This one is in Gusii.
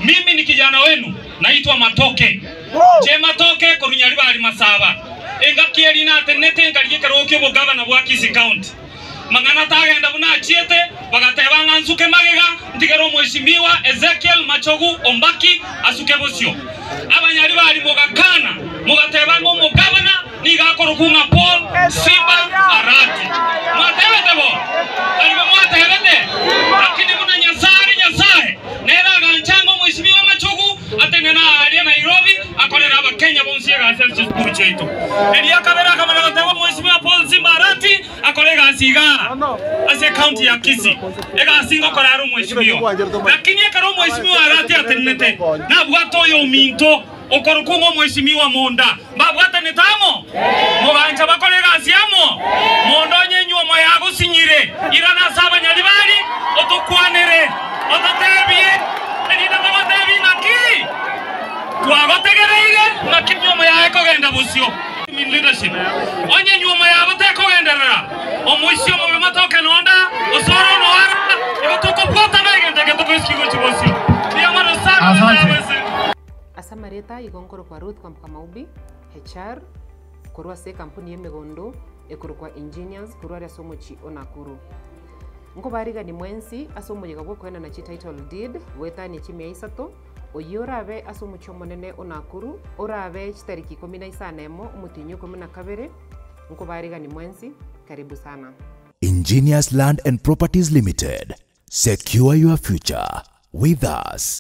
Mimi ni kijana wenu naitwa Matoke. Che Matoke korwa Nyaribari Masaba. Engaki eria natenenete nkarigia ekerogo ki'obogavana bwa Kisii County. Mang'ana tagenda buna achiete, bagateba ng'a nsuke magega, ntigere omweshimiwa Ezekiel Machogu Ombaki asuke bosio. Abanyaribari mogakana, mogateba ng'a omogavana nigo akorokwa ng'a Paul Simba Arati. Mwatebete bo? Tari bo mwatebete? Lakini buna Nyasae are Nyasae, nere agancha ng'a omweshimiwa Machogu atenene aaria Nairobi akorere Abakenya bonsi egasi ase chisukuru chiaito. Eria kabere akamanya goteba omweshimiwa Paul Simba Arati akore egasi igaa ase ecounty ya Kisii, egasi ngokora are omweshimiwa. Lakini ekero omweshimiwa Arati atenenete, nabwate oyominto okorokwa ng'a omweshimiwa Monda, mbabwatanete amo, mogancha bakore egasi amo. Monda onye enyuomo yagosinyire, irana ase abanyaribari, otokwanere, ototebie, erinde togotebie naki twagotegereire, naki enyuomo yaye ekogenda bosio. In leadership. Onye enyuomo yabo tekogenderera, omoisia omobe matoke nonda, gose ore onoara, igo tokobwatana egento eke togoisikia gochia bosio. Mbuya mono sana Asante. Nyasae bw'ense. Ase amarieta igo nkorokwa Ruth Kwamboka Maubi, HR, korwa ase ekampuni y'emegondo ekorokwa Engineers korwa aria ase omochie o Nakuru. Nkobarigani mwensi ase omoyega bw'okoenana chititle deed goetania chimia isato, oyio orabe ase omochie omonene o Nakuru, orabe chitariki ikomi na isano emo omotienyi o ikomi na kabere, nkobarigani mwensi, karibu sana. Engineers Land and Properties Limited, secure your future with us.